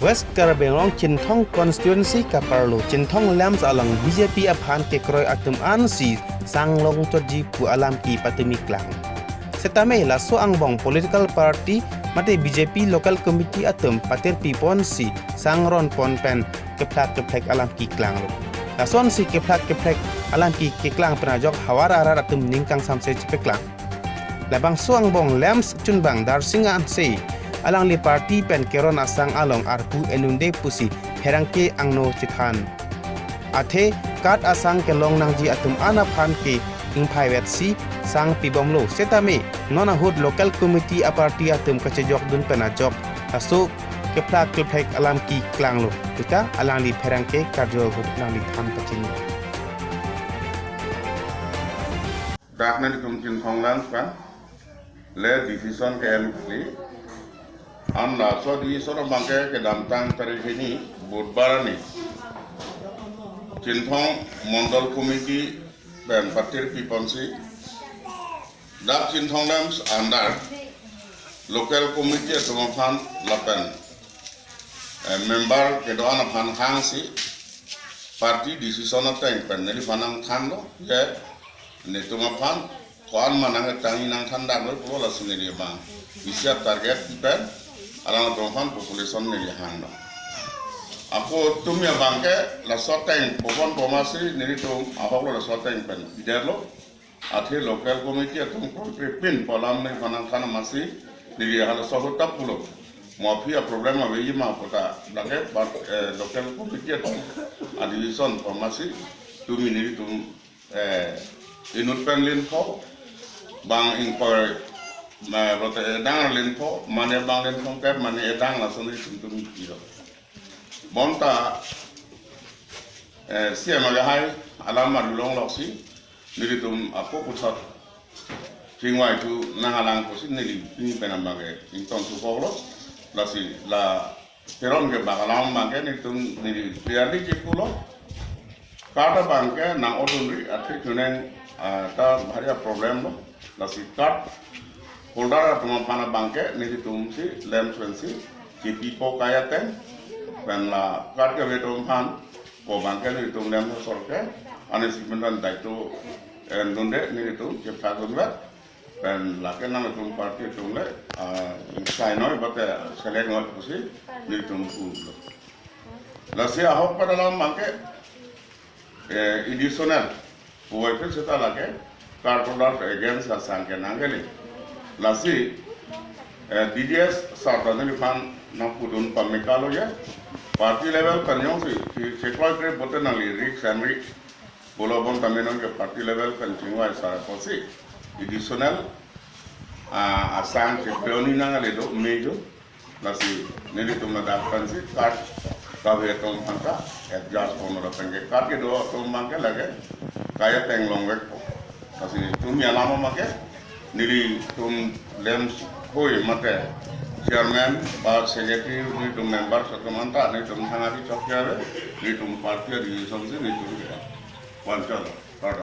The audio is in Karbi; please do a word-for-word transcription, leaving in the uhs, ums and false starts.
West Karbi Anglong Chinthong constituency kaparlo Chinthong LAMPS along B J P aphan kekroi atum ansi sang longchotji pu alam kepatumi klang. Setame laso angbong political party mate B J P local committee atum patirpi ponsi sang ron pon pen kephlak kephlek alam keklanglo. Lasonsi kephlak kephlek alam ke keklang pen ajok havar arat atum ning kangsamse chepeklang. Labangso angbong LAMPS chunbang Darsing Hanse alangli party pen keron asang along arpu en-un-e pusi pherangke angno chethan. Athe card asang kelong nangji atum an aphan ke ingphai vetsi sang pibomlo. Setame non ahut local committee aparty atum kachejokdun pen ajok laso kephlak kephlek alam keklanglo. Puta alangli pherangke karjo ahut nangli than pachini. Dak nelitum Chinthong LAMPS pen le decision ke-en kali. An laso decision abang ke kedamtang tarik hini Budhbar arni Chinthong Mondol Committee pen patirpi ponsi dak Chinthong LAMPS under local committee atum aphan lapen eh, member kedo-an aphan hangsi party decision ateng pen neliphan nangthanlo, je netum aphan ko-an ma nangtangji nangthan damlo pulo, lasi neli abang isi a-target pen alangtum aphan population neli hanglo. Ako tumi abang ke laso ateng popon po masi nelitum ahoklo laso ateng pen pidetlo. Athe local committee atum kroikrepin pu alam neliphan nangthan amatsi neli halaso ahut ta pulo. Mo aphi a-problem aveji ma puta lake, but, eh, local committee atum a-decision pu amatsi tumi nelitum, eh, inut pen lin pho, bang ingkoi, ma, lote edang lin pho, mane bang lin pho kep, mane edang lason nelitum tumi pilo. Bonta, eh, C M alahai alam arjulong loksi nelitum ako puthot chingvai thu nanglang pusi neli pini pen abang ke ingtong thukoklo. Lasi la Teron ke bak alam abang ke nelitum neli clearly check pulo. Card abang ke nang-odunri athe chuneng, ah, ta bhari a-problem lo. Lasi card holder atum aphan abang ke nelitum si LAMPS pensi chepipo kai ateng. Pen la card kave atum aphan ko abang ke nelitum LAMPS asor ke ani simentan daito en-un-e nelitum chepthak dunvet. Pen lake nangtum party atum le, ah, sign noi bate select noi pusi nelitum pulo. Lasi ahok pada alam abang ke, eh, additional puvoiphit seta lake card holders against asang ke nangkele. Lasi, eh, D D S sir ta neliphan nangpudun pame kalo je. Party level pen jongsi, si, si kroikre pulote nangli risk and risk pulo, bonta me non ke party level pen chingvai sar apotsi additional, ah, asang si peoni nangkele do mejo. Lasi nelitum ladak pensi card kave atum aphan ta adjust ponlo, lapen ke card kedo atum abang ke lake kai ateng longvekpo. Lasi tumi alam abang ke nelitum LAMPS hoi mate chairman ba secretary, nelitum members atum anta nelitum thang ari chok ya, nelitum party a-decision si nelitum ke. One chalo.